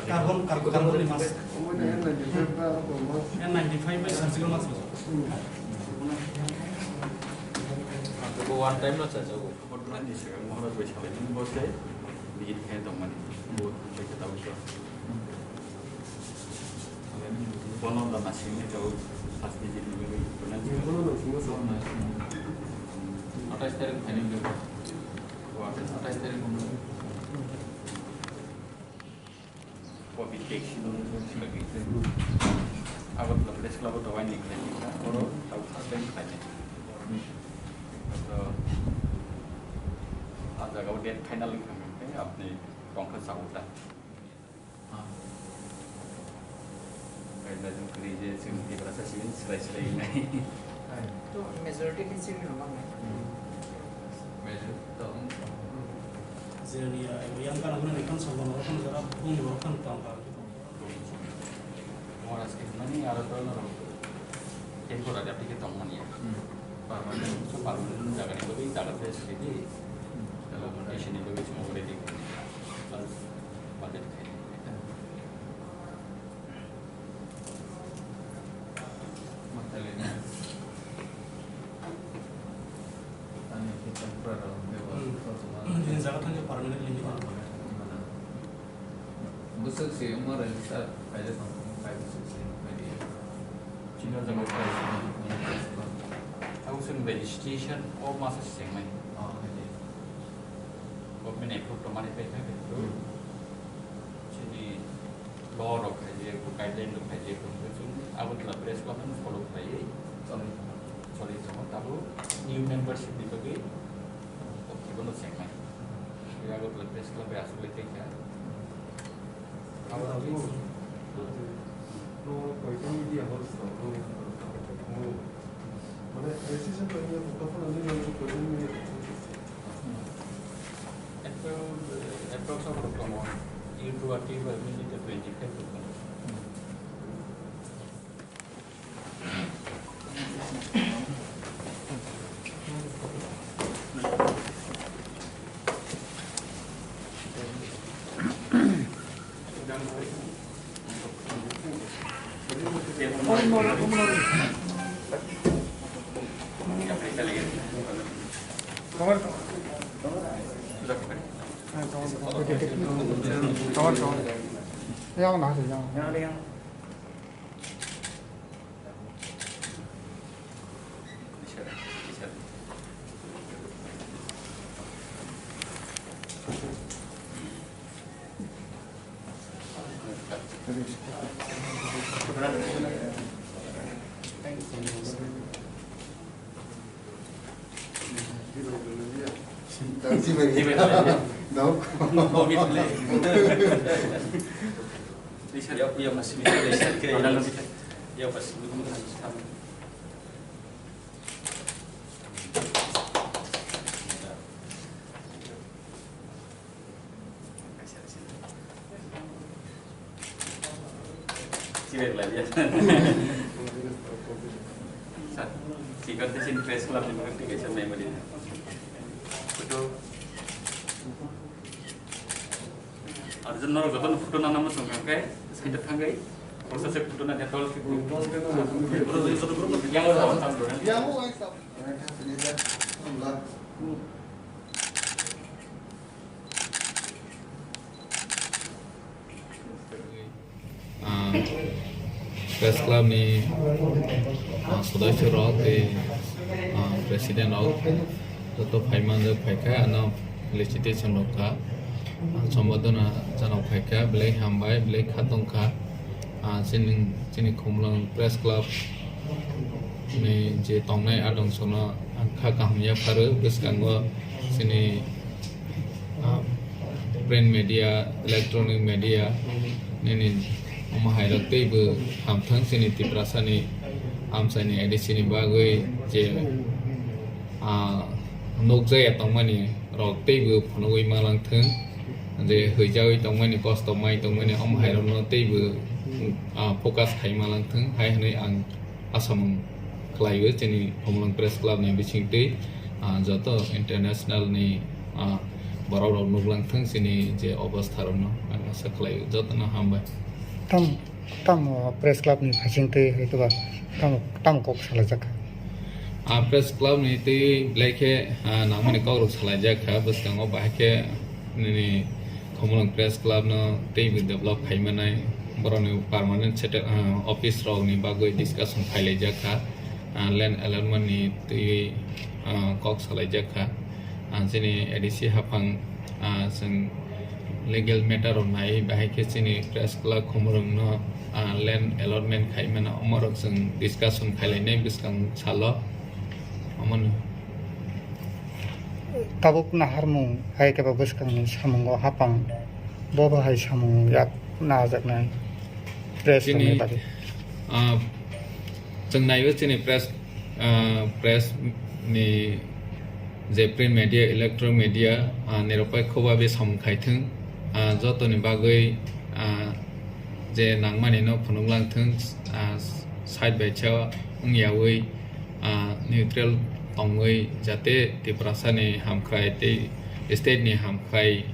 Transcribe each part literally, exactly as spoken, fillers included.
Carbon, carbon, carbon ni mask. N ninety-five bai surgical mask. One time no chajago. Ni swkang Maharaj bai salaimani bo se visit khe tongmani. Bo thangbai khe tabuk to. Bono da nasingni tabuk first visit ni bagwi. Atais tarik phainai bagwi. Atais tarik. Covid vaccine no sibagwi. Agartala Press Club o dawai ni khlai ni kha, oro tau first time khlai ni. To a jaga o date final wngkha hwnkhe apni tongkha sa uta. Kaisa jwng kwrwi je chwng Tiprasa simi swrai swrai wngnai. To majority ni chini rok ang. Majority to wng. Jeroni ya, yang kana hwnwi kan song kono kan jara bung borok kan tong ka. Maharaj ke mani aro to norok temporary apni ke tong mani ya. Permanent, so permanent jaga ni bagwi jaga te sidi di. Kalau condition ni bagwi cuma boleh di. Plus budget khe. Mathailai na. Ani ke temporary. Hmm. Jini jaga thangkhe permanent limit. Bwswk se wngma rwngsa khaijak tong, khai bwswk se wngmani. Chini o jaga o khai. Abo chwng registration o masa se chengmani. Oh, khai. Government approve tongmani paikha khe. Hmm. Chini law rok khai je, guideline rok khai je, chwng Agartala Press Club no follow khlaiwi. Choli. Choli tongo. Tabuk new membership ni bagwi o khibono chengnai. Agartala Press Club bai aswk le tei kha. Abo tabuk no koito media host rok no mane registration khlaimani kok tongphano nini bagwi koito media host. Approx, approx aborok tongo. YouTube active bai minute twenty five rok tongo. Cover, cover. Yang mana sih, yang? Sibek lai ya. Sa, sibek te sin press club ni bukan tiga jam memory. Betul. Arjun norok jotono photo nana mo song kangkai, side thangkai. Por eso se puto una de todos los que Ah, Press Club ni, ah, sodosyo rok tei, ah, president rok joto phai manjak phaikha, ano felicitation rok kha, ah, sombodona chano phaikha, belai hambai, belai khatungkha. Ah, chini, chini Khumulwng Press Club ni je tongnai adong sono ang kha kaham yapharo, bwskango chini, ah, print media, electronic media nini omo hai rok teibo hamthang chini Tiprasa ni amchai ni A D C ni bagwi je, ah, nukjaya tongmani rok teibo phunugwi malangthwng, je huijagwi tongmani, kosto mai tongmani omo hai rokno teibo, ah, focus khai malangthwng hai hwnwi ang asamung khlaio chini Khumulwng Press Club ni bisingtwi, ah, joto international ni, ah, borok rok nuklangthwng chini je obostha rokno, ang asa khlaio jotono hambai. Tam, tamo Press Club ni bisingtwi hoitoba tamo, tamo kok salaijak kha? Ah, Press Club ni twi belai khe, ah, nangmani kok rok salaijak kha, bwskango bahai khe nini Khumulwng Press Club no teibo develop khai manai, borokni permanent settle, ah, office rok ni bagwi discussion khailaijak kha, ah, land allotment ni twi, ah, kok salaijak kha. Ah, chini A D C haphang, ah, chwng legal matter rok nai, bahai khe chini Press Club Khumulwng no, ah, land allotment khai mano, omo rok chwng discussion khailainai bwskang salo, omono. Tabuk naharmung hai khe bo bwskangni samungo hapang, bo bo hai samung yak najaknai press chini, rokni bagwi. Ah, chwng naiwi chini press, ah, press ni je print media, electronic media, ah, nirok bai khuba be samung khai thwng, ah, jotoni bagwi, ah, je nangmani no phunuk lang thwng, ah, side by side wng yawi, ah, neutral tongwi jate Tiprasa ni hamkrai tei state ni hamkrai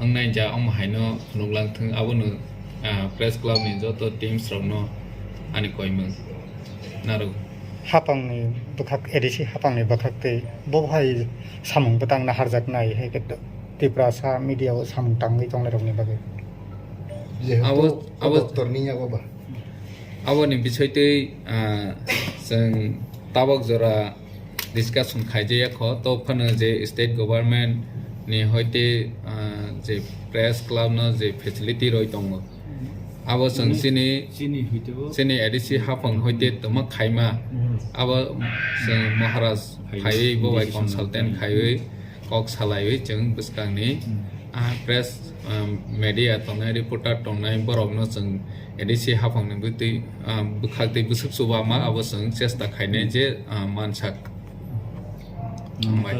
wngnai ja omo haino phunuk lang thwng, abono, ah, press club ni joto teams rokno ani koimung narwk. Hapangni bwkhak, A D C hapangni bwkhak tei bo hai samung bwtang naharjaknai hai khe Tiprasa media o samung tangwi tongnai rokni bagwi. Jehetu abo, o abo, doctor ni yago ba. Aboni bisoi twi, ah, chwng tabok jora discussion khaijaya kho, to phano je state government ni hoite, ah, je press club no je facility roi tongo, abo chwng chini, chini hoite bo chini A D C haphang hoite tongma khaima, abo chwng Maharaj phaiwi bo bai consultant khaiwi kok salaiwi chwng bwskangni, ah, press, ah, media tongnai, reporter tongnai borokno chwng A D C haphangni bwtwi, ah, bwkhak twi bwswk chuba ma abo chwng chesta khainai je, ah, mansak. Hambai.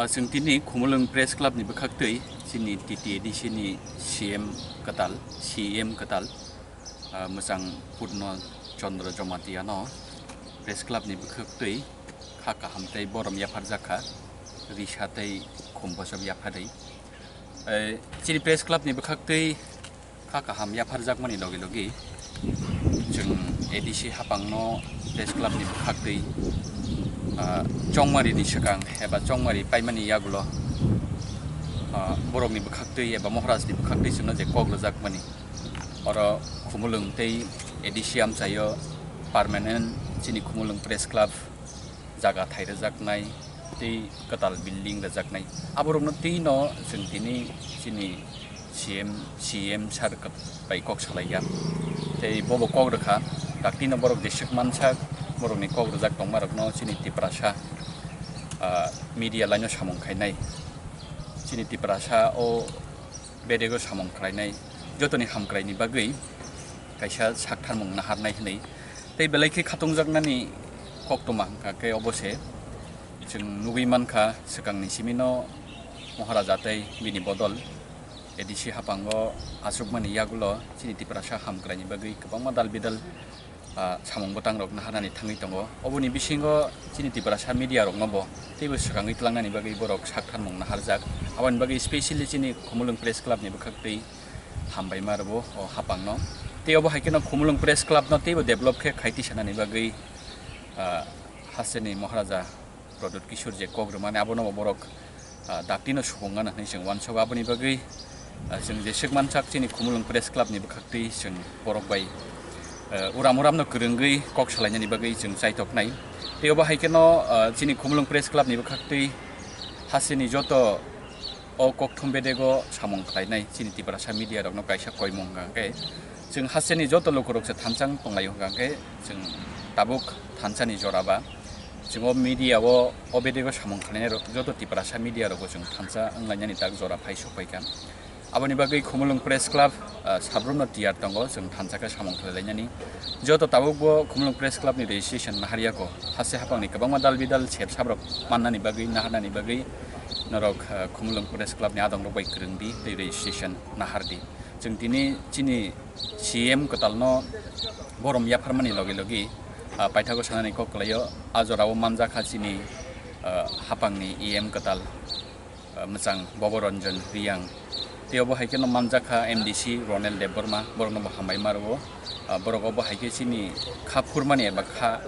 Ah, chwng tini Khumulwng Press Club ni bwkhak twi chini T T A D C ni C M kwtal, C E M kwtal, ah, mwchang Purno Chandra Jamatia no Press Club ni bwkhak twi kha kaham tei borom yapharjak kha, risa tei khum bosok yapharwi. Eh, chini Press Club ni bwkhak twi kha kaham yapharjakmani logi logi chwng A D C haphangno Press Club ni bwkhak twi, ah, chongmari ni swkang eba chongmari paimani yagulo, ah, borokni bwkhak twi eba Maharaj ni bwkhak twi chwngno je kok rwjakmani, oro Khumulwng tei A D C amchaio permanent chini Khumulwng Press Club jaga thai rwjaknai tei kwtal building rwjaknai. Aborokno twi no chwng tini chini C M, C M sir bai kok salaiya. Tei bobo kok rwkha, daktino borok jeswk mansak, borokni kok rwjak tongmarokno chini Tiprasa, ah, media line-o samung khainai. Chini Tiprasa o bedego samung khlainai, jotoni hamkraini bagwi kaisa saktharmung naharnai hwnwi. Tei belai khe khatungjaknani koktwma hwnkha khe obo se. Chwng nugwi mankha, swkangni simino Maharaja tei bini bodol A D C haphango achukmani yagulo chini Tiprasa hamkraini bagwi kwbangma dal bidal, ah, samung bwtangrok naharnani thangwi tongo. Oboni bisingo chini Tiprasa media rokno bo teibo swkangwi tlangnani bagwi borok saktharmung naharjak. Aboni bagwi specially chini Khumulwng Press Club ni bwkhaktwi hambaima rwbo o haphangno. Tei obo hai kheno Khumulwng Press Club no teibo develop khe khai tisanani bagwi, ah, hasteni Maharaja Pradyut Kishore je kok rwmani abono bo borok, ah, daktino supung gana hwnwi chwng uansukha. Aboni bagwi, ah, chwng jeswk mansak chini Khumulwng Press Club ni bwkhaktwi chwng borok bai, ah, uram uramno kwrwngwi kok salainani bagwi chwng chaitoknai. Tei obo hai kheno, ah, chini Khumulwng Press Club ni bwkhaktwi hasteni joto o kokthum bedego samung khlainai chini Tiprasa media rokno kaisa koimung hwnkha khe, chwng hasteni joto lukurok se thansa wng tonglaio hwnkha khe, chwng tabuk thansani jora ba chwng o media o, o bedego samung khlainai rok joto Tiprasa media rokbo chwng thansa wnglainani tak jora phai sokphaikha. Aboni bagwi Khumulwng Press Club, ah, sabrumno tiyar tongo, chwng thansa khe samung khlailainani. Joto tabukbo Khumulwng Press Club ni registration naharya kho. Haste haphangni kwbangma dal bidal sep sabrok mannani bagwi, naharnani bagwi norok, ah, Khumulwng Press Club ni adongrok bai kwrwng di tei registration nahar di. Chwng tini chini C M kwtalno borom yapharmani logi logi, ah, paithago sanani kok kwlaio. A jorao manjakha chini, ah, haphangni E M kwtal, ah, mwchang Bobo Ranjan Riyang. Tei obo hai kheno manjakha M D C Ronel Debbarma, borokno bo hambai ma rwo. Ah, borok obo hai khe chini kha phurmani eba kha,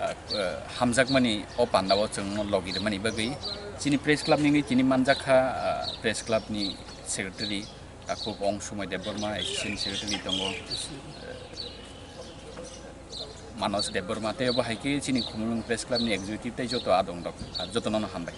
ah, ah, hamjakmani o pandao chwngno logi rwmani bagwi. Chini press club ni wngwi tini manjakha, ah, press club ni secretary takhuk Ong Sumai Debbarma, assistant secretary tongo, ah, Manos Debbarma, tei obo hai khe chini Khumulwng Press Club ni executive tei joto adong rok, ah, jotono no hambai.